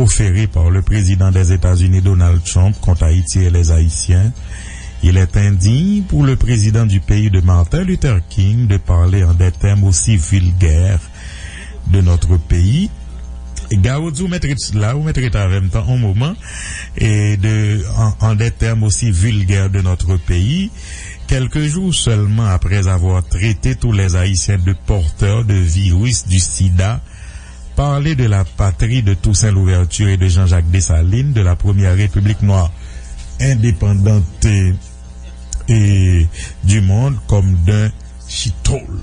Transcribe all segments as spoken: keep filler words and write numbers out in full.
Proférée par le président des États-Unis Donald Trump contre Haïti et les Haïtiens, il est indigne pour le président du pays de Martin Luther King de parler en des termes aussi vulgaires de notre pays. Gawodi, ou mèt ret la, ou mèt ret avè m tan yon moman, e de, en, en des termes aussi vulgaires de notre pays, quelques jours seulement après avoir traité tous les Haïtiens de porteurs de virus du sida, parler de la patrie de Toussaint Louverture et de Jean-Jacques Dessalines, de la première république noire indépendante et du monde comme d'un shithole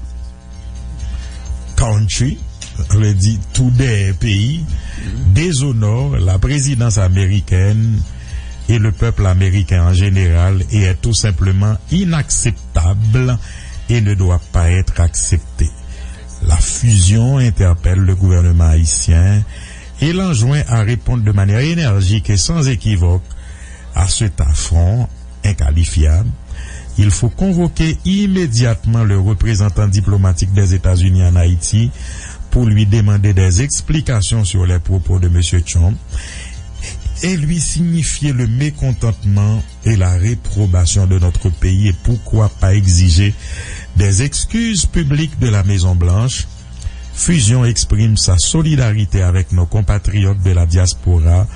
country, vle di tou dèyè peyi, déshonore la présidence américaine et le peuple américain en général et est tout simplement inacceptable et ne doit pas être accepté. La Fusion interpelle le gouvernement haïtien et l'enjoint à répondre de manière énergique et sans équivoque à cet affront inqualifiable. Il faut convoquer immédiatement le représentant diplomatique des États-Unis en Haïti pour lui demander des explications sur les propos de Monsieur Trump et lui signifier le mécontentement et la réprobation de notre pays et pourquoi pas exiger des excuses publiques de la Maison Blanche. Fusion exprime sa solidarité avec nos compatriotes de la diaspora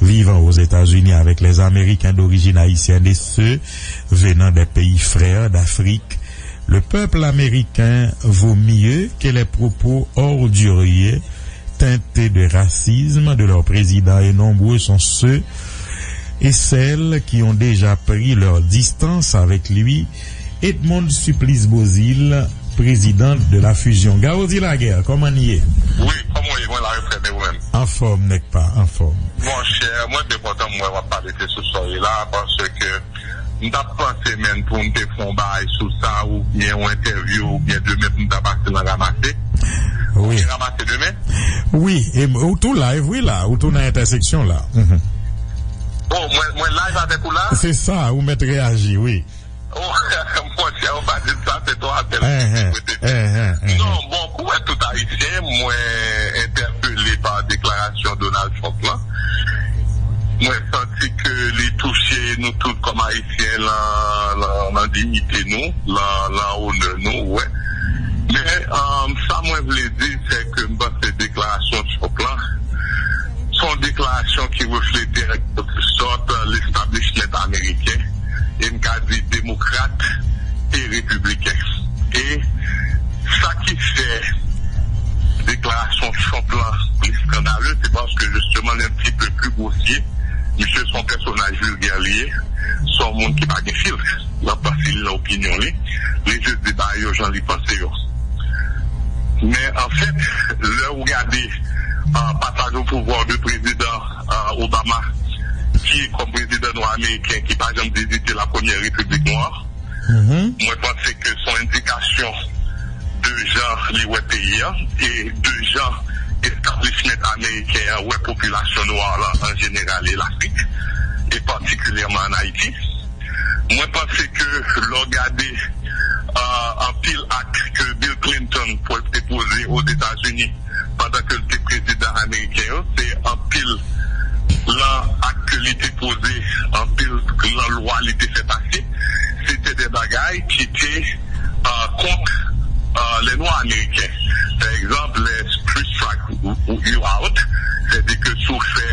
vivant aux États-Unis avec les Américains d'origine haïtienne et ceux venant des pays frères d'Afrique. Le peuple américain vaut mieux que les propos orduriers teintés de racisme de leur président et nombreux sont ceux et celles qui ont déjà pris leur distance avec lui. Edmonde Supplice Beauzile, président de la Fusion. Gawodi Laguerre, kòman n ye? Wi, kòman w ye? Mwen la, yo trè byen, ou menm? Anfòm, nèg pa, anfòm. Monchè, mwen byen kontan m wè w ap pale de sou sa w ye la, paske m t ap panse menm pou m te fè yon bagay sou sa, oubyen yon entèvyou, oubyen demen pou m ta pase nan Ramase. Wi. Ou gen Ramase demen? Wi, e m- ou tou live, wi la, ou tou nan entèseksyon la. Mhm. Oh, mwen, mwen live avèk ou la? Se sa, ou mèt reyaji, wi. Oh, monchè, ou pa di sa, se twa sèl ki te prete. Enhen, enhen. Non, bon, kou wè tout Ayisyen, mwen entèpele pa deklarasyon Donald Trump lan. Mwen santi ke li touche nou tout kòm Ayisyen lan, lan, lan diyite nou, lan, lan onè nou, wè. Men, um, sa mwen vle di, se ke m panse deklarasyon Trump lan, se yon deklarasyon ki reflete, an quelque sorte, l'establishment ameriken, e m ka di demokrat e repibliken. E sa ki fè deklarasyon Trump lan plis skandale, se paske jisteman li un petit peu plus grossier. Misye se yon pèsonaj vilgè li ye, se yon moun ki pa gen filtre nan panse li, nan opinyon li. Li jis di bagay yo jan li panse yo. Men anfèt, lè ou gade, euh, passage au pouvoir de président, euh, Obama, ki kòm prezidan nwa ameriken ki pa janm vizite la première république noire, mwen panse ke se yon endikasyon de jan li wè peyi a e de jan establishment ameriken an wè popilasyon nwa lan an jeneral e Lafrik, e patikilyèman ann Ayiti. Mwen panse ke lè w gade, euh, anpil ak ke Bill Clinton po- te poze Ozetazini pandan ke l te prezidan ameriken yo, se anpil lan ak ke li te poze, anpil lan lwa li te fè pase, se te de bagay ki te, euh, kont, euh, lè nwa ameriken. Pa egzanp, lè Three Strike, you out, sètadi ke si w fè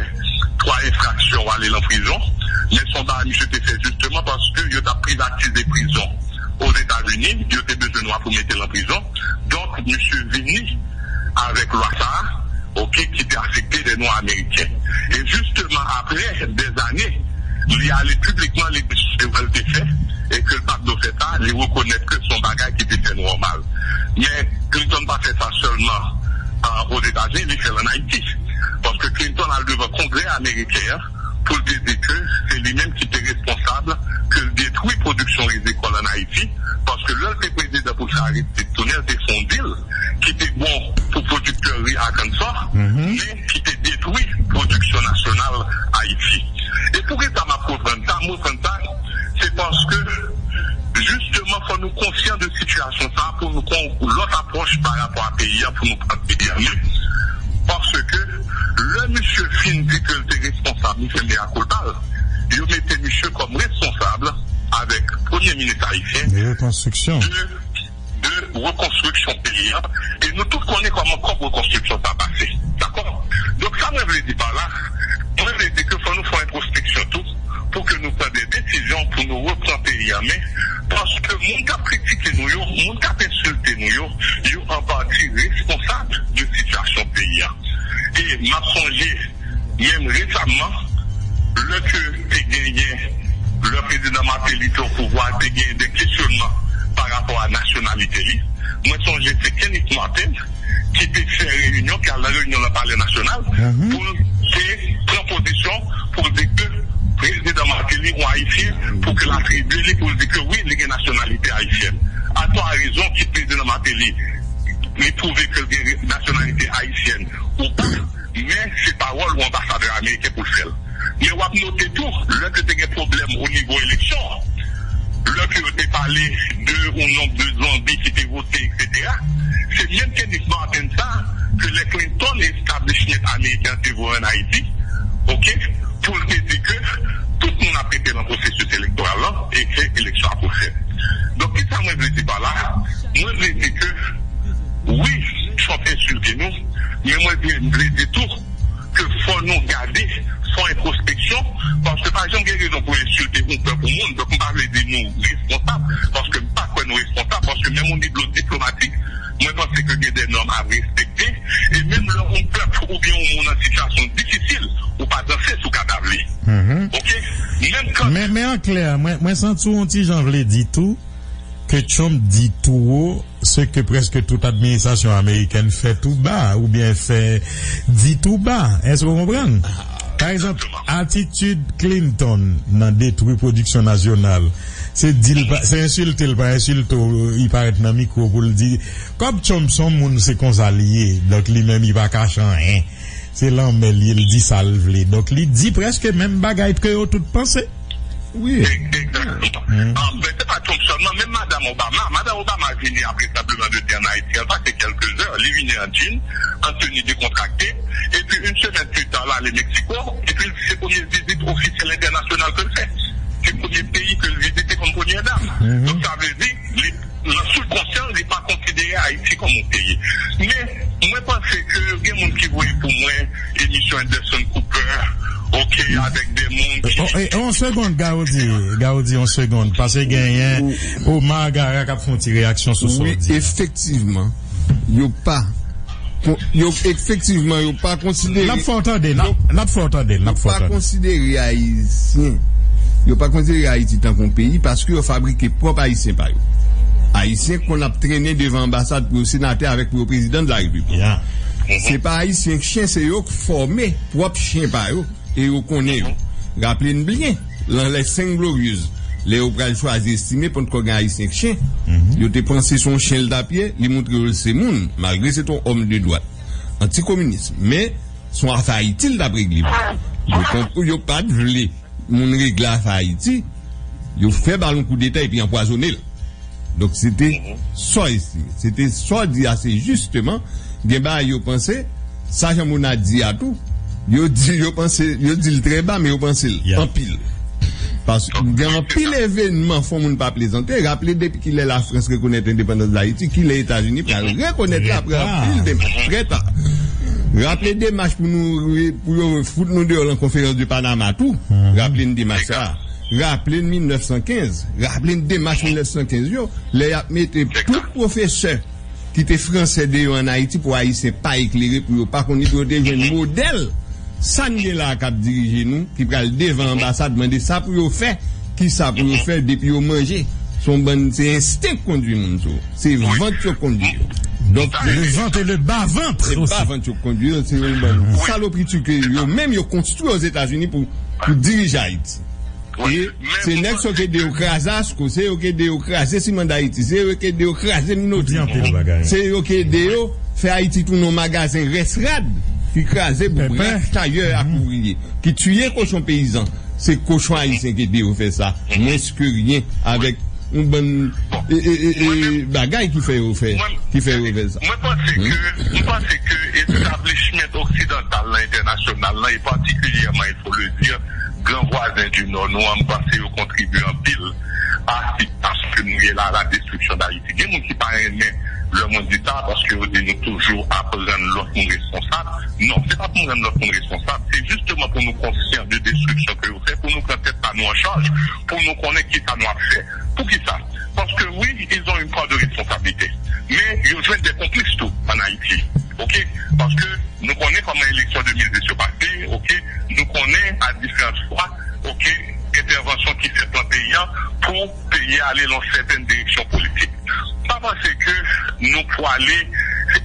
twa enfraksyon, w ale lan prizon. Men se yon bagay misye te fè jisteman paske yo t ap privatize prizon Ozetazini, yo te bezwen nwa pou mete l an prizon. Donk, misye vini avèk lwa sa a, oke, ki te afekte de nwa ameriken. E jisteman, apre dèzane, li ale piblikman, li di se erè l te fè, e ke l pa t dwe fè sa, li rekonèt ke se yon bagay ki te fè nòmal. Men Clinton pa fè sa sèlman, a, Ozetazini, li fè l ann Ayiti. Paske Clinton al devan Kongrè ameriken an, pou l te di ke se li menm ki te responsab ke l detwi pwodiksyon rizikòl ann Ayiti, paske lè l te prezidan pou l fè Aristide tounen, l te fè yon dil ki te bon pou pwodiktè ri Arkansas, men ki te detwi pwodiksyon nasyonal Ayiti. E poukisa m ap reprann sa? M reprann sa, se paske, jisteman, fò nou konsyan de sitiyasyon sa a pou nou pran yon lòt apwòch pa rapò a peyi a, pou nou pran peyi a men. Paske, lè misye fin di li fè mea culpa l. Yo mete misye kòm responsab avèk premye minis ayisyen de, de rekonstriksyon peyi a. E nou tout konnen kòman kòb rekonstriksyon sa pase. Dakò? Donk, sa mwen vle di pa la, mwen vle di ke fò nou fè entwospeksyon tou, pou ke nou pran de desizyon pou nou repran peyi an men, paske moun k ap kritike nou yo, moun k ap ensilte nou yo, yo an pati responsab de sitiyasyon peyi a. E m ap sonje, menm resamman, lè ke te genyen, lè prezidan Martelly te o pouvwa, te genyen de kesyonnman pa rapò a nasyonalite li. Mwen sonje se Kenneth Martin ki te fè reyinyon, ki al nan reyinyon nan Palè Nasyonal, pou l te pran pozisyon pou l di ke prezidan Martelly yon Ayisyen, pou ke l atribye li, pou l di ke wi, li gen nasyonalite ayisyèn. Atò a rezon ki prezidan Martelly, li pwouve ke l gen nasyonalite ayisyèn ou pa, men se pawòl yon anbasadè ameriken pou l fè l. Men w ap note tou, lè ke te gen pwoblèm o nivo eleksyon an, lè ke yo te pale de yon nonb de zonbi ki te vote, etsetera, se menm Kenneth Martin sa ke lè Clinton establishment ameriken an te voye ann Ayiti, oke, pou l te di ke tout moun ap rete nan pwosesis elektoral lan e ke eleksyon ap fèt. Donk, kisa mwen vle di pa la? Mwen vle di ke, wi, Trump ensilte nou, men mwen vle, vle di tou, ke fò nou gade, fò entwospeksyon, paske pa janm gen rezon pou ensilte yon pèp, yon moun. Donk, m pa vle di nou responsab, paske m pa kwè nou responsab, paske menm o nivo diplomatik, mwen panse ke gen de nòm a respekte, e menm lè yon pèp oubyen yon moun an sitiyasyon difisil, ou pa danse sou kadav li. Oke? Menm kan Men, men an klè, mwen, mwen santi w yon ti jan vle di tou, ke Trump di tou wo se ke prèske tout administrasyon amerikèn fè tou ba, oubyen fè di tou ba. Èske w konprann? Pa egzanp, atitid Clinton nan detwi pwodiksyon nasyonal, se di l pa, se ensilte l pa ensilte w, li parèt nan mikwo pou l di, kòm Trump se yon moun, se konsa li ye, donk li menm li pa kache anyen. Se lanmè l ye, l di sa l vle. Donk li di prèske menm bagay ke yo tout panse. Wi. Egzakteman. Ah, men se pa Trump sèlman, menm Madanm Obama. Madanm Obama vini apre tranblemanntè an Ayiti an, pase kèlke zè, li vini an jean, an teni dekontrakte, epi yon semèn pita, l ale Meksiko, epi l di se premye vizit ofisyèl entènasyonal ke l fè. Se premye peyi ke l vizite kòm premyè dam. Donk, sa vle di, li nan sibkonsyans, li pa konsidere Ayiti kòm yon peyi. Men, mwen panse ke gen moun ki voye pou mwen emisyon Anderson Cooper, oke, avèk de moun ki... Oh, eh, yon segonn, Gaudi, Gaudi, yon segonn, paske genyen Omar Gara k ap fè yon ti reyaksyon sou sa w di a. Wi, efektivman, yo pa Yo, efektivman, yo pa konsidere... N ap fè w tande, n ap, n ap fè w tande, n ap fè w tande. Yo pa konsidere Ayisyen. Yo pa konsidere Ayiti tankou yon peyi paske yo fabrike pwòp Ayisyen pa yo. Ayisyen konn ap trennen devan anbasad pou yo senatè avèk pou yo prezidan de la repiblik. Se pa Ayisyen k chen, se yo k fòme pwòp chen pa yo. E yo konnen yo. Raple n byen, nan Les Cinq Glorieuses, lè yo pral chwazi Estimé, pòtkò gen Ayisyen k chen, yo te panse se yon chen l t ap ye, li montre yo l se moun, malgre se te yon òm de dwat, antikominis, men se yon afè Ayiti l t ap regle pou yo. Yo konprann, yo pa t vle moun regle afè Ayiti, yo fè ba l yon koudeta epi anpwazonnen l. Donk, se te sa w esime. Se te sa w di a, se jisteman, gen bagay yo panse, sa Jean Monard di a tou, yo di, yo panse, yo di l trè ba, men yo panse l anpil. Paske gen anpil evenman fò moun pa plezante. Raple depi kilè Lafrans rekonèt endepandans Dayiti, kilè Etazini pral rekonèt li apre anpil demach, trè ta. Raple demach pou nou, pou yo fout nou deyò nan konferans de Panama tou. Raple n demach sa a. Raple n mil nèf san kenz, raple n demach mil nèf san kenz yo, lè y ap mete tout pwofesè ki te fransè deyò ann Ayiti pou Ayisyen pa eklere, pou yo pa konnen, pou yo te jwenn modèl. Sa n gen la a k ap dirije nou, ki pral devan anbasad, mande sa pou yo fè, ki sa pou yo fè, depi yo manje. Se yon bann, se ensten k kondui moun sa yo. Se vant yo kondui yo. Donk, le ventre, le bas ventre aussi. Se bas vant yo kondui yo, se yon bann salopri ti ke yo menm yo konstwi Ozetazini pou, pou dirije Ayiti. E se nèg sa yo k ede yo kraze ASCO, se yo k ede yo kraze Siman Dayiti, se yo k ede yo kraze Minotik, se yo k ede yo fè Ayiti tounen yon magazen rès rad ki kraze pou brèf tayè ak ouvriye, ki tiye kochon peyizan. Se kochon ayisyen k ede yo fè sa, mwens ke ryen, avèk yon bann e, e, e, e, bagay ki fè yo fè, ki fè yo fè sa. Mwen panse ke, mwen panse ke establishment oksidantal lan, entènasyonal lan, e patikilyèman, il faut le dire, gran vwazen di Nò nou an, mwen panse yo kontribye anpil a sitiyasyon ke nou ye la, la destriksyon Dayiti. Gen moun ki pa renmen lè mwen di sa, paske yo di nou toujou aprann lòt moun responsab. Non, se pa pou nou rann lòt moun responsab, se jisteman pou nou konsyan de destriksyon ke yo fè, pou nou pran tèt pa nou an chaj, pou nou konnen kisa nou ap fè. Poukisa? Paske wi, ils ont une part de responsabilité. Men yo jwenn de konplis tou ann Ayiti. Oke? Paske nou konnen kòman eleksyon de mil dis yo pase, oke? Nou konnen a diferans fwa, oke, entèvansyon ki fèt nan peyi a pou peyi a ale nan sètèn direksyon politik. M pa panse ke nou pwale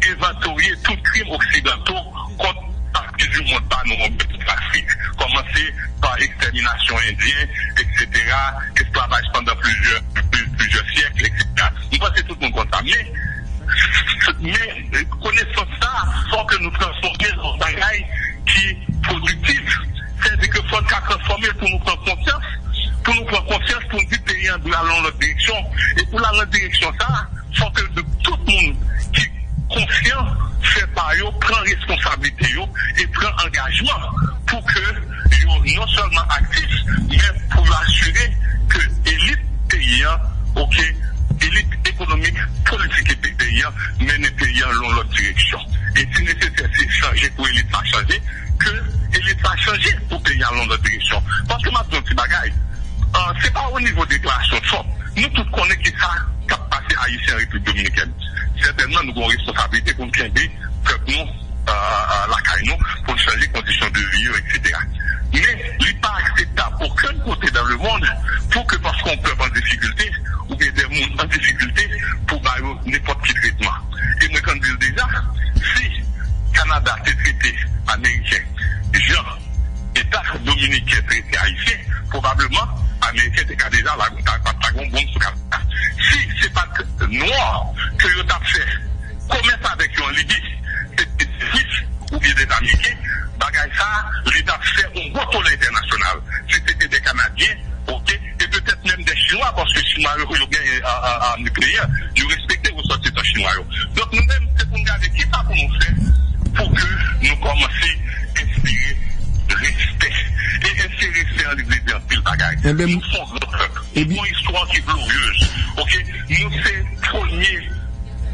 envantorye tout krim oksidanto kont pati di mond pa nou, anbèt Lafrik, kòmanse pa ekstèminasyon endyen, etsetera, esklavaj pandan plizyè, plizyè syèk, etsetera. M panse tout moun konn sa. Men, men konesans sa, fò ke nou transfòme l an bagay ki pwodiktif. Sètadi ke fò n ka transfòme l pou nou pran konsyans, pou nou pran konsyans, pou n di peyi an dwe al nan lòt direksyon. E pou l al nan direksyon sa, fò ke tout moun ki konsyan fè pa yo, pran responsablite yo e pran angajman pou ke yo non sèlman aktif, men pou yo asire ke elit peyi an, oke, elit ekonomik, politik epi peyi an, mennen peyi an lan lòt direksyon. E si nesesè se chanje pou elit sa chanje, ke elit sa chanje pou peyi an lan lòt direksyon. Paske m ap di yon ti bagay, ah, se pa o nivo deklarasyon Trump. Nou tout konnen ki sa k ap pase Ayisyen an Repiblik Dominikèn. Sètènman, nou gen yon responsablite pou n kenbe pèp nou, ah, ah, lakay nou, pou n chanje kondisyon de vi yo, etsetera. Men, li pa akseptab okenn kote dan le mond pou ke paske yon pèp an difikilte, oubyen de moun an difikilte, pou ba yo nenpòt ki tretman. E mwen konn di l deja, si Kanada te trete Ameriken jan Eta Dominiken trete Ayisyen, pwobableman, Ameriken te ka deja la, ta, pa t ta gen yon bonm sou Kanada. Si se pa t nwa ke yo t ap fè komès avèk yo an Libi, se te Jwif oubyen de Ameriken, bagay sa a, li t ap fè yon gwo tole entènasyonal. Si se te de Kanadyen, oke, e petèt menm de Chinwa, paske Chinwa yo, yo genyen a, a, a nikleyè, yo respekte resòtisan chinwa yo. Donk, nou menm, se pou n gade kisa pou nou fè pou ke nou kòmanse enspire respè. E enspire respè an, li vle di anpil bagay. Enben, nou se yon gran pèp. Epi, yon istwa ki glorieuse. Oke? Nou se premye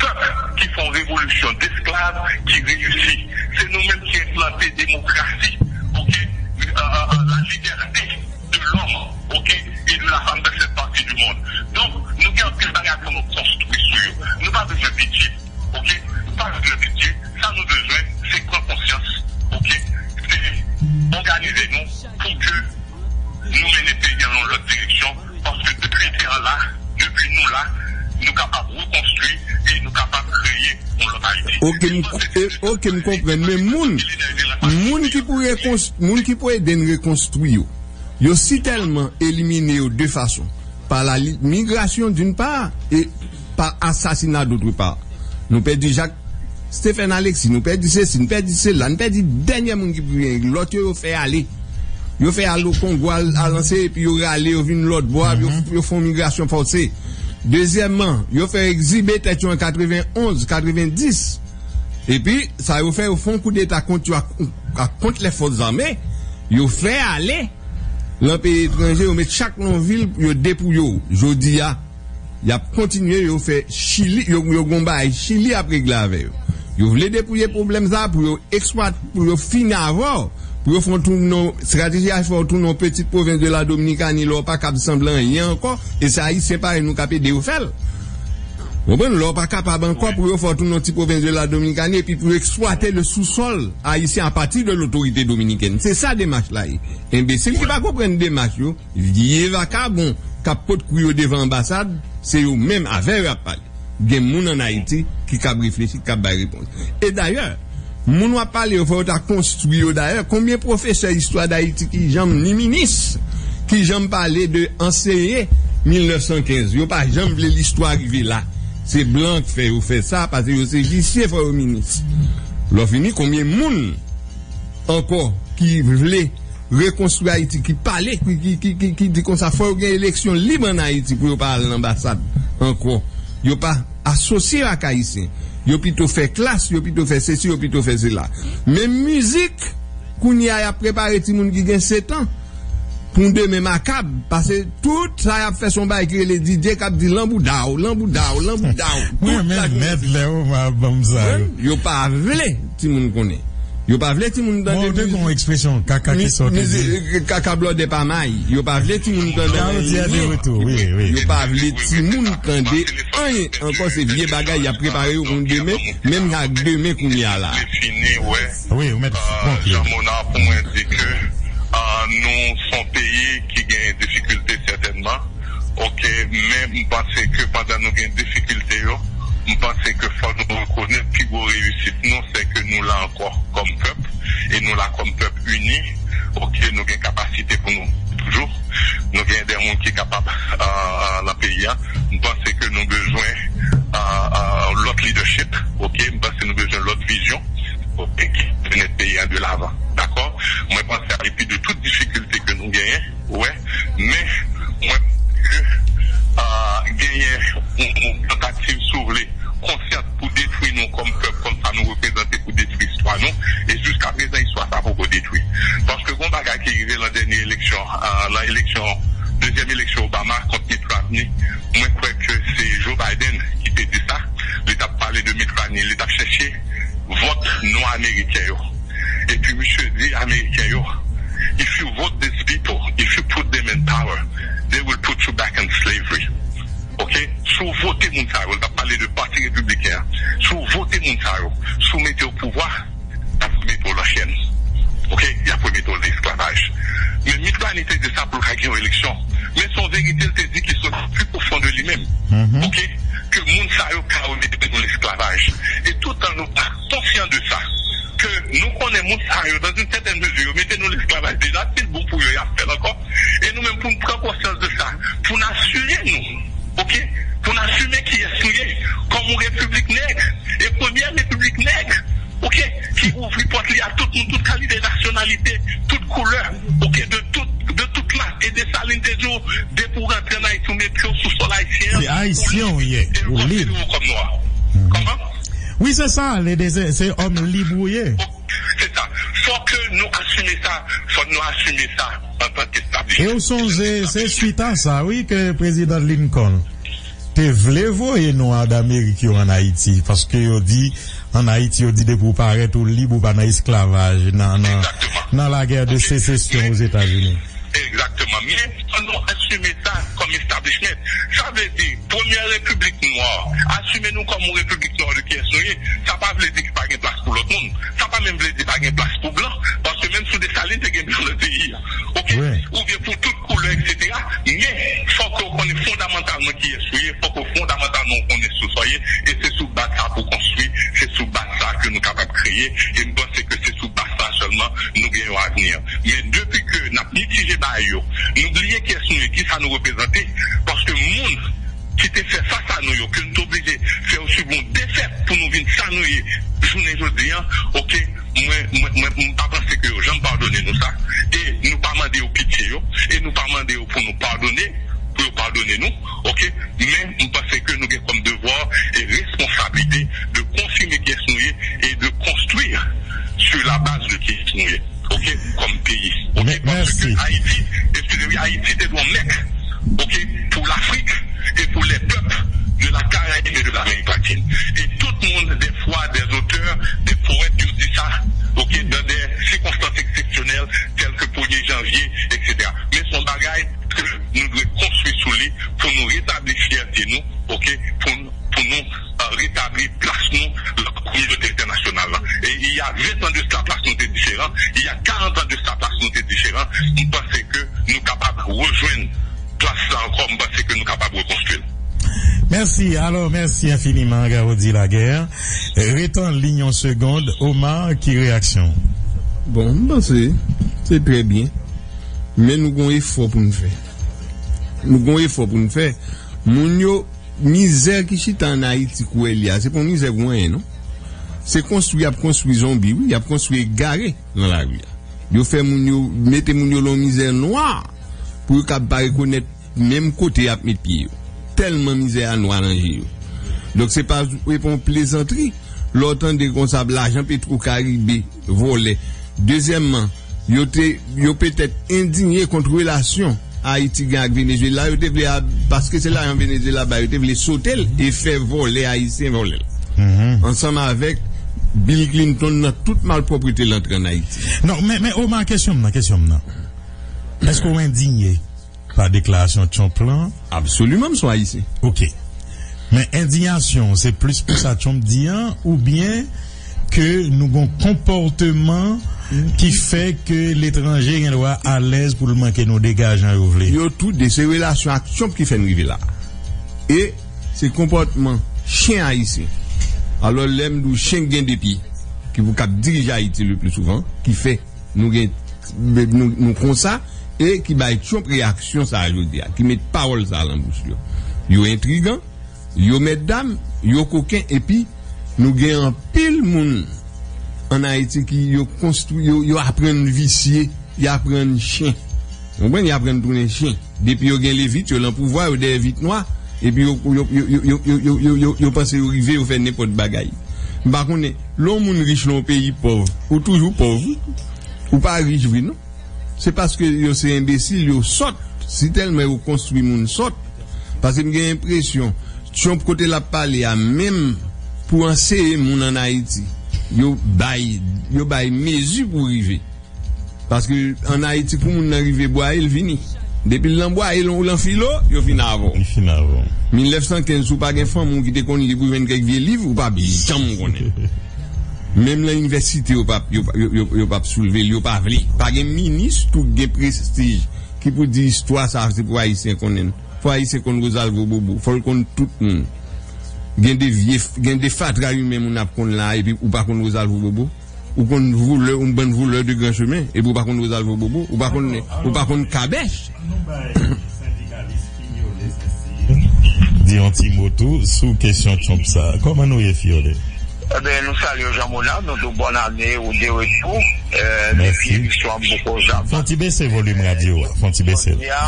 pèp ki fè yon revolisyon desklav ki reyisi. Se nou menm ki enplante demokrasi, oke? Euh, euh, euh, la liberté de l'homme, oke? Et de la femme dans cette partie du monde. Donk, nou gen anpil bagay pou nou konstwi sou yo. Nou pa bezwen pitié, oke? Nou pa bezwen pitié. Sa nou bezwen, se pran konsyans, oke? Se òganize nou pou ke nou mennen peyi an nan yon lòt direksyon, paske depi te an la, depi nou la, nou kapab rekonstwi e nou kapab kreye yon lòt Ayiti. Oke, m, e, oke, m konprann, men moun, moun ki pou rekons-, moun ki pou ede n rekonstwi yo, yo si tèlman elimine yo de fason, pa la li-, migrasyon d'une part, e pa asasina d'autre part. Nou pèdi Jacques Stephen Alexis, nou pèdi sesi, nou pèdi sela, nou pèdi dènyè moun ki pou vini. Lòt yo, yo fè ale. Yo fè ale o Kongo al, al anse, epi yo rale, yo vin lòt bò, yo, yo fè yon migrasyon fòse. Dezyèmman, yo fè egzibe tèt yo an katrevenonz, katrevendis. Epi, sa yo fè, yo fè yon koudeta kont yo ak, ak kont lè fòs zame. Yo fè ale lan peyi etranje, yo met chak nan yon vil, yo depouye w. Jodi a, y ap kontinye, yo fè Chili, yo, yo gon bagay Chili ap regle avè yo. Yo vle depouye pwoblèm sa pou yo eksplwate, pou yo fini avè w, pou yo fè w tounen, estrateji a fè w tounen yon petit province de la Dominicanie, lè w pa kab sanble anyen ankò, e se Ayisyen parèy nou k ap ede yo fè l. Ou konprann? Lè w pa kapab ankò pou yo fè w tounen yon ti pwovens de la Dominikani epi pou yo eksplwate le sous-sol ayisyen apati de lotorite dominikèn. Se sa demach la ye. Enbesil ki pa konprann demach yo, vye vakabon k ap pot kou yo devan anbasad, se yo menm avè yo y ap pale. Gen moun ann Ayiti ki kab reflechi, ki kab bay repons. E dayè, moun w ap pale yo, fò yo ta konstwi yo dayè. Konbyen pwofesè istwa Dayiti ki janm, ni minis, ki janm pale de anseye mil nèf san kenz? Yo pa janm vle listwa rive la. Se blan k fè yo fè sa, paske yo se visye, fò yo minis. Lè w fini, konbyen moun ankò ki vle Rekonstwi Ayiti, ki pale, ki, ki, ki, ki, ki di konsa, fò yo gen eleksyon lib ann Ayiti pou yo pa al nan anbasad ankò. Yo pa asosye yo ak Ayisyen. Yo pito fè klas, yo pito fè sesi, yo pito fè sela. Men mizik, kounye a, y ap prepare timoun ki gen sèt an pou demen makab, paske tout sa y ap fè se yon bagay ki rele D J k ap di lan bouda w, lan bouda w, lan bouda w. Mwen renmen nèt lè Omar ban m sa yo. Yo pa vle timoun konnen. Yo pa vle timoun tande mizik. Bon, ou te gen yon ekspresyon kaka ki sòti di. Kaka blòdè pa may. Yo pa vle timoun tande anyen. Yo pa vle timoun tande anyen ankò, se vye bagay y ap prepare yo pou demen, menm ak demen kounye a la. Wi, ou mèt. Bon, Jean Monard, pou mwen di ke, ah, nou se yon peyi ki gen difikilte sètènman. Ok, men m panse ke pandan nou gen difikilte yo, m panse ke fò nou rekonèt pi gwo reyisit nou, se ke nou la ankò kòm pèp, e nou la kòm pèp ini. Ok, nou gen kapasite pou nou toujou. Nou gen de moun ki kapab, ah, ah, nan peyi a. M panse ke nou bezwen, ah, ah, lòt leadership. Ok, m panse nou bezwen lòt vizyon. Ok, ki pou mennen peyi a de lavan. Dakò? Mwen panse a depi de tout difikilte ke nou genyen, wè, men mwen ke, ah, genyen yon, yon tantativ, si w vle, konsyant pou detwi nou kòm pèp, kòm sa nou reprezante, pou detwi istwa nou. E jiska prezan, istwa sa poko detwi. Paske gon bagay ki rive lan dènye eleksyon, ah, lan eleksyon, dezyèm eleksyon Obama kont Mitt Romney, mwen kwè ke se Joe Biden ki te di sa. Li t ap pale de Mitt Romney, li t ap chèche vòt nwa ameriken yo. Epi misye di ameriken yo, "If you vote these people, if you put them in power, they will put you back in slavery." Ok? Si w vote moun sa yo, l t ap pale de pati repibliken an. Si w vote moun sa yo, si w mete yo pouvwa, y ap remete w lan chèn. Ok? Y ap remete w lan esklavaj. Men Mitt Romney te di sa pou l ka gen yon eleksyon. Men se yon verite l te di ki soti pi pwofon de li menm. Ok? Ke moun sa yo ka remete nou lan esklavaj. E toutan nou pa konsyan de sa, ke nou konnen moun sa yo, dans une certaine mesure, yo mete nou lan esklavaj deja, si l bon pou yo, y ap fè l ankò. E nou menm, pou n pran konsyans de sa, pou n asime nou, ok, pou n asime kiyès nou ye, kòm yon repiblik nèg, e premyè repiblik nèg, ok, ki ouvri pòt li a tout moun, tout kalite nasyonalite, tout koulè, ok, de tout, de tout klas. E Desalin te di w, depi w rantre ann Ayiti, w met pye w sou sòl ayisyen an, se ayisyen w ye, ou lib, kòm nwa. Kòman? Wi, se sa, se, se òm lib ou ye. Se sa. Fò ke nou asime sa, fò nou asime sa antanke establishment. E w sonje, se swit a sa, wi, ke prezidan Lincoln te vle voye nwa Damerik yo ann Ayiti, paske yo di, ann Ayiti, yo di depi w parèt ou lib, ou pa nan esklavaj, nan, nan, nan lagè de sesesyon Ozetazini. Egzakteman. Men, fò nou asime sa kòm establishment. Sa vle di, premyè repiblik nwa, asime nou kòm yon repiblik nwa de kiyès nou ye, sa pa vle di ki pa gen plas pou lòt moun. Sa pa menm vle di pa gen plas pou blan, paske menm sou Desalin te gen blan nan peyi a. Ok? Oubyen pou tout koulè, etsetera. Men, fòk yo konnen fondamantalman kiyès ou ye, fòk yo fondamantalman konnen sou sa w ye, e se sou baz sa pou konstwi, se sou baz sa ke nou kapab kreye, e m panse ke se sou baz sa sèlman nou gen yon avni. Men depi ke n ap mitije bagay yo, nou bliye kiyès nou ye, kisa nou reprezante, paske moun ki te fè fas a nou yo, ke nou te oblije fè yo sibi yon defèt pou nou vin sa nou ye jounen jodi a, ok, mwen, mwen, mwen, m pa panse ke yo janm padone nou sa, e nou pa mande yo pitye yo, e nou pa mande yo pou nou padone, pou yo padone nou, ok, men m panse ke nou gen kòm devwa e responsablite de konfime kiyès nou ye e de konstwi sur la base de kiyès nou ye. Ok, kòm peyi. Ok, paske Ayiti, eskize, wi, Ayiti te dwe mèt, ok, pour l'Afrique et pour les peuples de la Caraïbe et de l'Amérique latine. Et tout le monde, des fois, des auteurs, des poètes, yo di sa, ok, dans des circonstances exceptionnelles, telles que premye janvye, etsetera. Men se yon bagay ke nou dwe konstwi sou li pou nou retabli fyète nou, ok, pou, pou nou, euh, retabli plas nou nan kominote entènasyonal la. E il y a vingt ans de cela, plas nou te diferan. Il y a quarante ans de cela, plas nou te diferan. M panse ke nou kapab rejwenn plas la ankò. M panse ke nou kapab rekonstwi l. Mèsi. Alò, mèsi enfiniman, Garaudy Laguerre. Ret an liy yon segond. Omar, ki reyaksyon w? Bon, m panse se trè byen. Men nou gon efò pou n fè. Nou gon efò pou n fè. Moun yo, mizè ki chita ann Ayiti kou w wè l ye a, se pa yon mizè pou anyen, non. Se konstwi y ap konstwi zonbi, wi, y ap konstwi egare nan lari a. Yo fè moun yo, mete moun yo lan yon mizè nwa pou yo kab pa rekonèt menm kote y ap met pye yo. Tèlman mizè a nwa nan je yo. Donk se pa, se pa yon plezantri lè w tande konsa lajan Petro Karibe vòlè. Dezyèmman, yo te, yo petèt endinye kont relasyon Ayiti gen ak Venezuela, yo te vle a, paske se lajan Venezuela ba yo, te vle sote l e fè vòlè ayisyen vòlè l. Ansanm avèk Bill Clinton nan tout malpwòpte l antre ann Ayiti. Non, men, men Omar, kesyon m nan, kesyon m nan. Èske w endinye pa deklarasyon Trump lan? Absoliman, m se yon Ayisyen. Ok. Men endiyasyon w, se plis pou sa Trump di an, oubyen ke nou gon konpòteman ki fè ke letranje gen dwa alèz pou l manke nou dega jan yo vle? Yo tou de, se relasyon ak Trump ki fè n rive la. E se konpòtman chen ayisyen. Alò, lè m di w chen k gen de pye, ki pou k ap dirije Ayiti le pli souvan, ki fè nou gen, nou, nou konsa, e ki bay Trump reyaksyon sa a jodi a, ki met pawòl sa a lan bouch yo. Yo entrigan, yo mètdam, yo koken, epi nou gen anpil moun ann Ayiti ki yo konstwi, yo, yo aprann visye, y aprann chen. Ou konprann? Y aprann tounen chen. Depi yo gen levit, yo lan pouvwa, yo dèyè vit nwa, epi yo, yo, yo panse yo rive, yo fè nenpòt bagay. M pa konnen, lè yon moun rich lan yon peyi pòv, ou toujou pòv, wi. Ou pa rich vre, non. Se paske yo se enbesil, yo sòt. Si tèlman yo konstwi moun sòt, paske m gen enpresyon, Trump kote l ap pale a, menm pou anseye moun ann Ayiti, yo bay, yo bay mezi pou rive. Paske ann Ayiti, pou moun nan rive bwaye, l vini. Depi l nan bwaye, l, ou lan filo, yo fin avè w. Li fin avè w. Mil nèf san kenz, si w pa gen fanmi w ki te konn li pou jwenn kèk vye liv, ou p ap janm konnen. Menm lan inivèsite, yo p ap, yo, yo, yo, yo p ap soulve l, yo pa vle. Pa gen minis tou ki gen prestij, ki pou di istwa sa a se pou Ayisyen konnen l. Fò Ayisyen konn Rosalvo Bobo, fò l konn tout moun. Gen de vye, gen de fatra imen moun ap konn la, epi ou pa konn Rosalvo Bobo. Ou konn voulè, yon bann voulè de gran chemen, epi ou pa konn Rosalvo Bobo, ou pa konn, ou pa konn Kabèch. Ann nou bay sendikalis Fiole Saint-Cyr di yon ti mo tou sou kesyon Trump sa. Kòman nou ye, Fiole? Eben, nou salye w, Jean Monard, nou di w bòn ane ou de retou, euh, depi eleksyon an poko janm. Fè yon ti bese volim radyo a, fè yon ti bese l. Jodi a,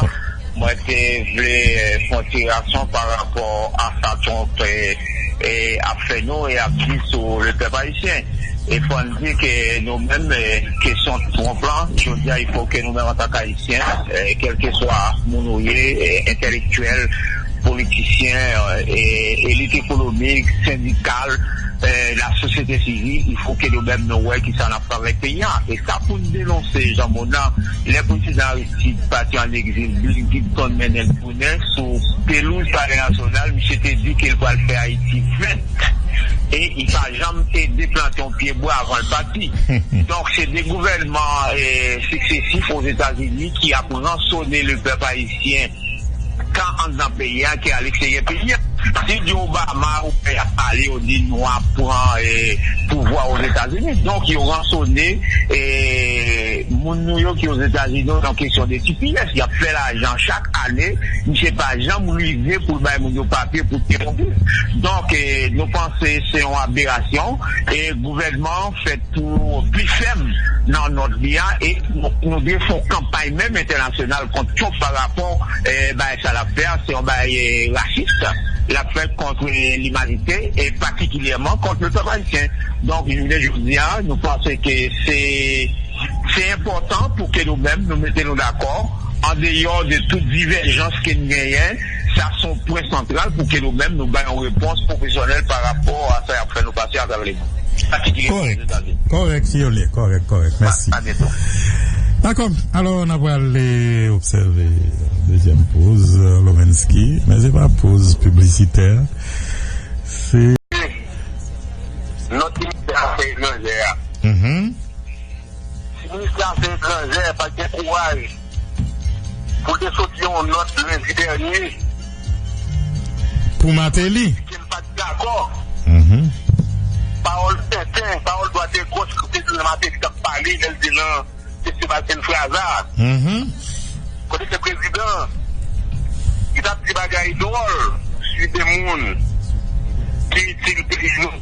mwen te vle, euh, fè yon ti reyaksyon pa rapò a sa Trump, euh, euh, ap fè nou e ap di sou lepèp ayisyen. E fò n di ke nou menm, eh, kesyon Trump lan, jodi a, il faut que nou menm antan k Ayisyen, eh, kèlkeswa moun ou ye, eh, entèlektyèl, politisyen, eh, elit ekonomik, sendikal, eh, lasosyete sivil, il faut que nou menm nou wè kisa n ap fè avèk peyi a. E sa pou n denonse, Jean Monard, lè prezidan Aristide pati ann egzil, Bill Clinton mennen l tounen sou pelouz Palè Nasyonal, misye te di ke l pral fè Ayiti vèt. E li pa janm te deplante yon pye bwa avan l pati. Donk, se de gouvènman, eh, siksesif Ozetazini ki ap ransone lepèp ayisyen, tan anndan peyi a ke aleksteryè peyi a. Si yo di Obama, ou wè y ap pale, yo di nou ap pran, eh, pouvwa Ozetazini. Donk, yo ransone, eh, moun nou yo ki Ozetazini nan kesyon de T P S. Y ap fè lajan chak ane, misye pa janm rive pou l bay moun yo papye pou te mobil. Donk, eh, nou panse se yon aberasyon e gouvènman an fèt pou pli fèm nan nòt li a e nou, nou dwe fè yon kanpay menm entènasyonal kont Trump pa rapò, eh, bay sa l ap fè a, se yon bay, eh, rasis l ap fè kont, eh, limanite e patikilyèman kont lepèp ayisyen. Donk, jounen jodi a, nou panse ke se Se enpòtan pou ke nou menm nou mete nou dakò, andeyò de tout divèjans ke n genyen, sa se yon pwen santral pou ke nou menm nou bay yon repons pwofesyonèl pa rapò a sa y ap fè nou pase atravè lemonn, patikilyèman Ozetazini. Kòrèk, kòrèk, Fiole, kòrèk, kòrèk. Mèsi. A byento. Dakò. Alò, n ap prale obsève dezyèm poz, euh, Lovenski, men se pa poz piblisitè. Se Nòt ministè afè etranjè a. Mhm. Si ministè afè etranjè pa t gen kouraj pou l te soti yon nòt lendi dènye Pou Martelly. Ke l pa t dakò. Mhm. Pawòl tenten, pawòl dwat e gòch, prezidan Martelly t ap pale lè l te nan festival Enfraza. Mhm. Kote se prezidan, li t ap di bagay dwòl sou de moun ki itil peyi nou.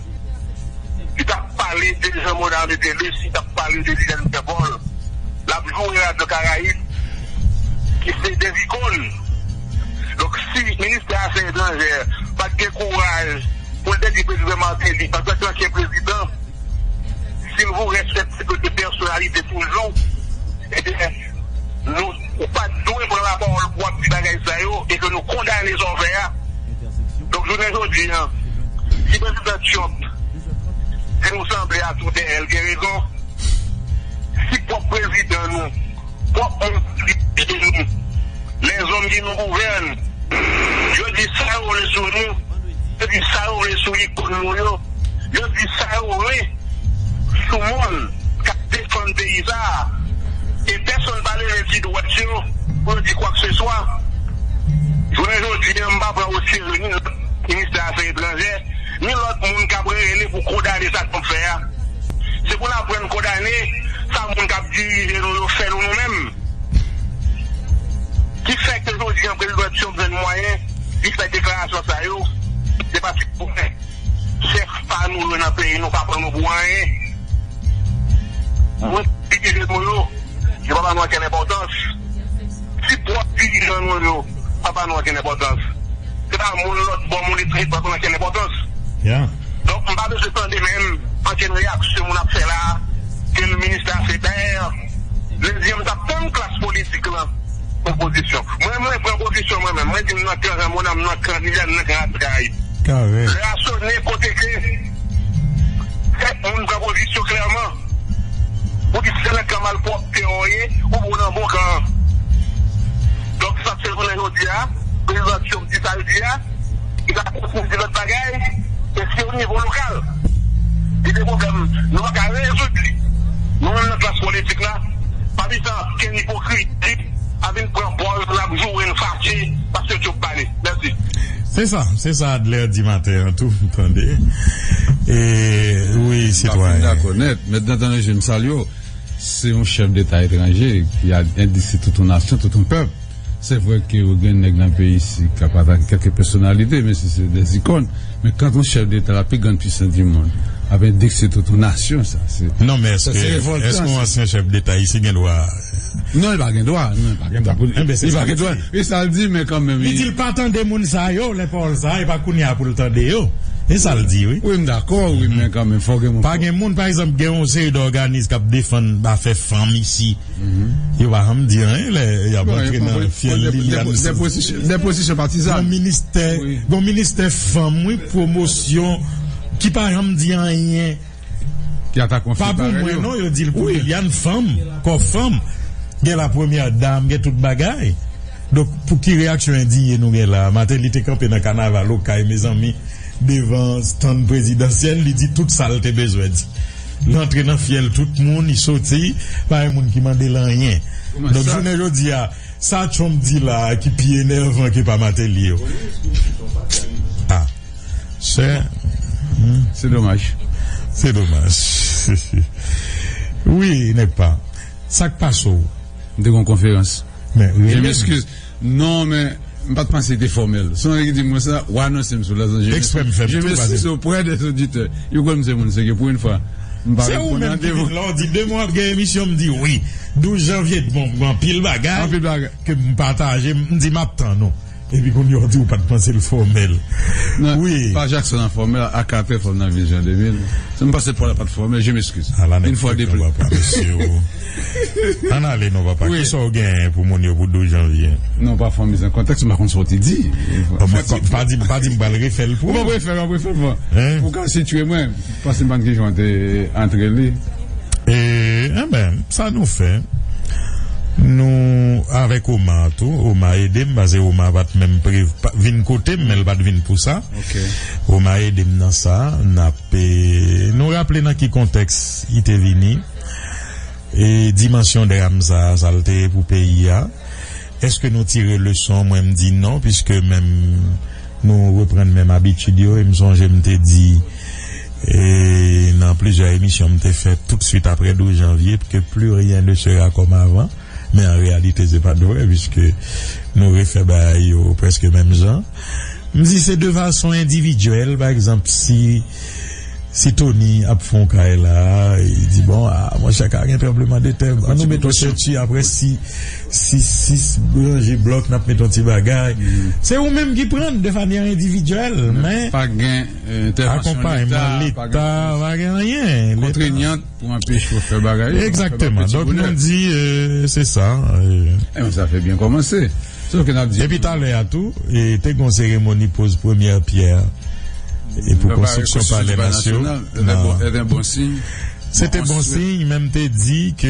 Li t ap pale de Jean Monard Métellus, li t ap pale de Liliane Pierre-Paul. ap joure Radyo Karayib, ki se de zikòn. Donk, si ministè afè etranjè pa t gen kouraj pou l te di prezidan Martelly, an tan ke ansyen prezidan, si l voulè fè ti de pèsonalite toujou, ebyen, nou, ou pa t dwe pran lapawòl pou w ap di bagay sa yo e ke nou kondane sa w fè a. Donk, jounen jodi a, si prezidan Trump di nou sanble a tou dèyè l gen rezon, si pwòp prezidan nou, pwòp moun ki dirije nou, lèzòm ki nou gouvèn, yo di sa yo vle sou nou, yo di sa yo vle sou ikòn nou yo, yo di sa yo vle sou moun k ap defann peyi sa a. E pèsonn pa leve ti dwèt yo pou yo di kwakseswa. Jounen jodi a, m pa pran oserye ni ministè afè etranjè, ni lòt moun k ap rele pou kondane sa Trump fè a. Se pou n aprann kondane sa moun k ap dirije nou yo fè nou, nou menm. Ki fè ke jodi a, prezidan Trump jwenn mwayen li fè deklarasyon sa yo, se paske chèf pa nou yo nan peyi nou pa pran nou pou anyen. Moun ki dirije nou yo, yo pa ba nou okenn enpòtans. Si pwòp dirijan nou yo pa ba nou okenn enpòtans, se pa moun lòt bò, moun etranje pa ba nou okenn enpòtans. Donk, m pa bezwen tande menm ankenn reyaksyon moun ap fè la, ke l ministè afè etranjè. Jodi a, m t ap tann klas politik lan pran pozisyon. Mwen, mwen pran pozisyon mwen menm. Mwen di m nan kan Ramona, m nan kan Liliane, m nan kan Radyo Karayib. Lè a sonnen kote ke kèk moun pran pozisyon klèman. Ou di se nan kan malpwòpte an w ye, ou pou nan bon kan an. Donk, sa k fè jounen jodi a, prezidan Trump di sa l di a, li ka kontinye di lòt bagay, e se o nivo lokal. Li gen pwoblèm, nou pa ka rezoud li. Nou menm nan klas politik la, pa bezwen ankenn ipokrizi a vin pran pòz l ap joure n fache paske Trump pale. Mèsi. Se sa, se sa Adler di maten an tou, m tande. E, wi, sitwayen. M dakò nèt. Mèt Dantan Leje, m salye w. Se yon chèf deta etranje ki a endiksi tout yon nasyon, tout yon pèp. Se vre ke yo gen nèg nan peyi isi k ap atake kèk pèsonalite, men si se dè zikòn. Men quand yon chèf deta, la plus grande puissance du monde, ap endiksi tout yon nasyon, sa se... Non, men èske, èske yon ansyen chèf deta isi gen dwa? Non, li pa gen dwa. Non, li pa gen dwa. Li pa gen dwa. E sa l di, men kanmenm, li di l pa tande moun sa yo, lè pawòl sa, e pa kounye a pou l tande yo. E sa l di, wi. Wi, m dakò, wi, men kanmenm, fò gen moun. Pa gen moun, pa egzanp, gen yon seri de òganis k ap defann afè fanm isi. Yo pa janm di anyen lè y ap antre nan fyèl Liliane. Dè pozisyon patizan. Gon ministè, gon ministè fanm, wi, pwomosyon, ki pa janm di anyen. Ki atake yon fi parèy yo. Pa pou mwen, non, yo di l pou Liliane, fanm, kò fanm. Gen la premyè dam, gen tout bagay. Donk, pou ki reyaksyon endiye nou gen la? Martelly te kanpe nan kanaval Okay, mezanmi, devan stand prezidansyèl, li di tout sa l te bezwen di. Li antre nan fyèl tout moun, li soti, pa gen moun ki mande l anyen. Donk, jounen jodi a, sa Trump di la a ki pi enèvan ke pa Martelly yo. Ah. Se, hmm. Se domaj. Se domaj. Wi, nèg pa. Sa k pase w? M te gen yon konferans. Men, rele m. Je m'excuse. Non, men, m pa t panse li te fòmèl. Se yon nèg ki di m konsa, w anonse m sou Los Angeles. Eksprè m fè m tou, paske je m'excuse auprès des auditeurs. Yo kwè m se moun serye pou yon fwa. M pa reponn randevou. Se ou menm ki di, lè w di demen w ap gen emisyon, m di wi. Douz janvye, bon, gen anpil bagay. Anpil bagay. Ke m pataje, m di m ap tann ou. Epi kounye a w di w pa t panse l fòmèl. Wi. Pa Jackson an fòmèl, aka trè fòm nan Vizyon de mil. Si m panse Paul la pa t fòmèl, je m'excuse. Une fois de plus. Papa, mesye, ann ale non, papa. Kisa w genyen pou moun yo pou douz janvye? Non, pa fè miz an kontèks, m pa konn sa w te di. Bon, men pa di, pa di m pral refè l pou ou. Ou p ap refè l, w ap refè l pou mwen. Pou w ka sitiye mwen, paske m pa t gen jan te antre li. E, enben, sa nou fè, nou avèk Omar tou, Omar ede m, paske Omar pa t menm pre-, pa, vin kote m, men l pa t vin pou sa. Omar ede m nan sa, n ap, e, nou raple nan ki kontèks li te vini, e dimansyon dram sa, sa l te ye pou peyi a. Èske nou tire leson? Mwen, m di non, piske menm nou reprann menm abitid yo, e m sonje m te di, e, nan plizyè emisyon m te fè tout swit aprè douz janvye, ke plus rien ne sera comme avant, men an reyalite, se pa t vre, piske nou refè bagay yo prèske menm jan. M di se de fason endividyèl, pa egzanp, si Si Tony ap fè yon kay la, li di, bon, ah, monchè, ka gen tranblemanntè, an nou met yon senti, apre si, si, sis ranje blòk, n ap met yon ti bagay. Se ou menm ki pran de fanyè endividyèl, men pa gen, euh, entèvansyon akonpayman Leta, pa gen anyen. Kontreyant pou anpeche w fè bagay yo. Egzakteman. Donk, nou di, euh, se sa. Ebyen, sa fè byen kòmanse. Epi talè a tou, e, te gen yon seremoni poz premyè pyè e pou konstriksyon Palè Nasyonal. Se te bon siy, men m te di ke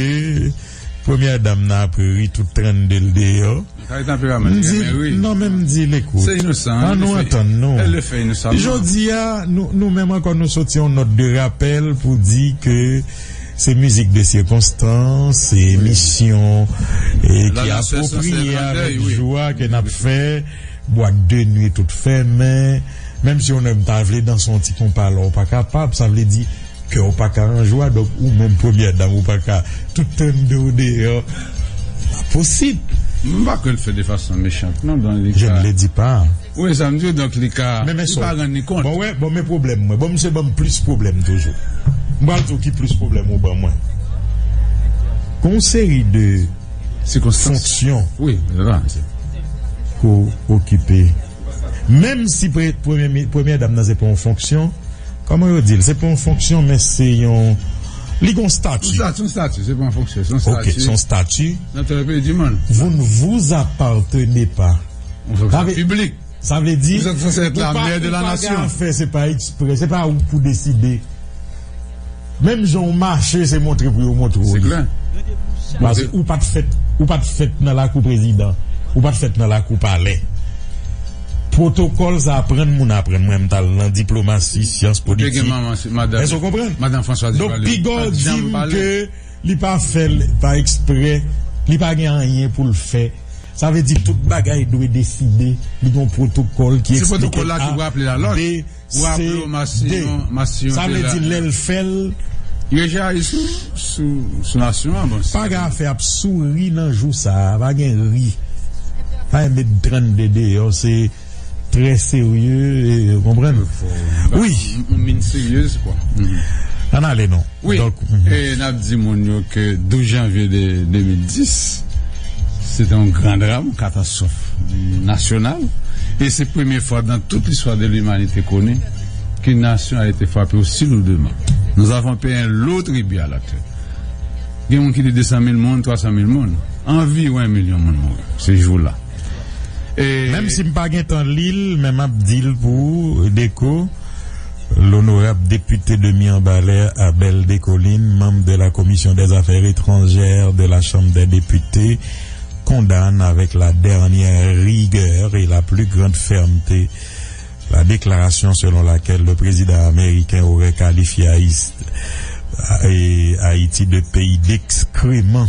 premyè dam nan ap ri tout trannde l deyò. M di, non, men m di l, ekout, ann nou antann nou. Jodi a, nou, nou menm ankò, nou soti yon nòt de rapèl pou di ke se mizik de sikonstans, se emisyon, e, ki apwopriye avèk jou a ke n ap fè. Bwat de nwi tout fèmen. Menm si yon nèg ta vle danse yon ti konpa la, ou pa kapab, sa vle di kè w pa ka an jwa, donk ou menm premyè dam, ou pa ka tout trannde w deyò. Pa posib. M pa kwè l fè de fason mechant, non, dans le cas. Je ne le dis pas. Wi, sa m di w, donk li ka, li pa rann li kont. Bon, wè, bon, men pwoblèm mwen. Bon, misye ban m plis pwoblèm toujou. M pral di w ki plis pwoblèm ou ban mwen. Gon seri de fonksyon ke w okipe. Menm si pre-, premye mi-, premyè dam nan se pa yon fonksyon, kòman yo di l? Se pa yon fonksyon, men se yon, li gon stati. Yon stati, yon stati, se pa yon fonksyon, se yon stati. Ok, se yon stati. Nan tèl peyi di mond. Vous ne vous appartenez pas. Yon fonksyon piblik. Sa vle di, ou pa gen afè, se pa eksprè, se pa ou pou deside. Menm jan w mache, se montre pou yo montre w li. Paske ou pa t fèt, ou pa t fèt nan lakou prezidan, ou pa t fèt nan lakou palè. Pwotokòl sa aprann moun aprann. Mwen, m t al nan diplomasi, syans politik. Èske w konprann? Donk, piga w di m ke li pa fè l pa eksprè, li pa gen anyen pou l fè. Sa vle di tout bagay dwe deside, li gen yon pwotokòl ki eksplike A, B, C, D. Sa vle di lè l fè l, li rejayi sou, sou, sou nasyon an. Bon, pa gen afè ap souri nan jou sa a, pa gen ri. Pa gen met trannde deyò, se trè serye, e, ou konprann? Wi. Yon min seryez, kwa. Ann ale non. Wi, e n ap di moun yo ke douz janvye de de mil dis, se te yon gran dram, katastwòf nasyonal, e se premye fwa dans toute l'histoire de l'humanité connue qu'une nation a été frappée aussi lourdement. Nous avons payé un lourd tribut à la terre. Gen moun ki di de san mil moun, twa san mil moun, anviwon yon milyon moun mouri se jou la. Menm si m pa gentan li l, men m ap di l pou ou, Deko. L'honorable député de Mirebalais, Abel Descollines, membre de la Commission des Affaires étrangères de la Chambre des députés, condamne avec la dernière rigueur et la plus grande fermeté la déclaration selon laquelle le président américain aurait qualifié Haï-, Haïti de pays d'excréments.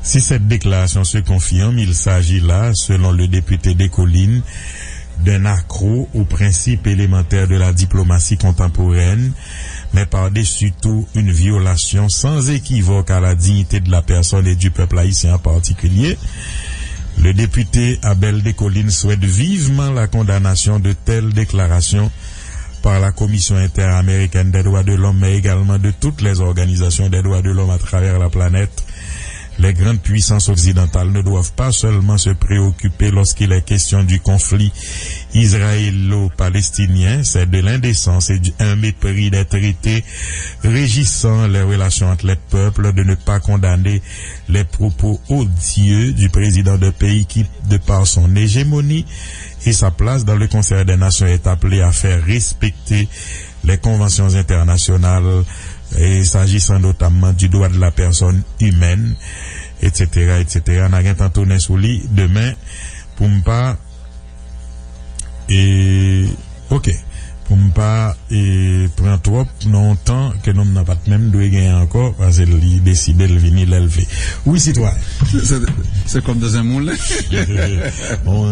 Si cette déclaration se confirme, il s'agit là, selon le député Descollines, d'un accroc aux principes élémentaires de la diplomatie contemporaine, mais par-dessus tout une violation sans équivoque à la dignité de la personne et du peuple haïtien en particulier. Le député Abel Descollines souhaite vivement la condamnation de telles déclarations par la Commission interaméricaine des droits de l'homme, mais également de toutes les organisations des droits de l'homme à travers la planète. Les grandes puissances occidentales ne doivent pas seulement se préoccuper lorsqu'il est question du conflit israélo-palestinien, c'est de l'indécence et du, un mépris des traités régissant les relations entre les peuples de ne pas condamner les propos odieux du président d'un pays qui, de par son hégémonie, et sa place dans le concert des nations est appelé à faire respecter les conventions internationales, et s'agissant notamment du droit de la personne humaine, et cetera, et cetera. N a gentan tounen sou li demen pou m pa, e, ok, pou m pa, e, pran twòp nan yon tan ke nonm nan pa t menm dwe genyen ankò, paske li deside l vini lè l vle. Wi, sitwayen. Se, se, c'est comme dans un moulin. Bon,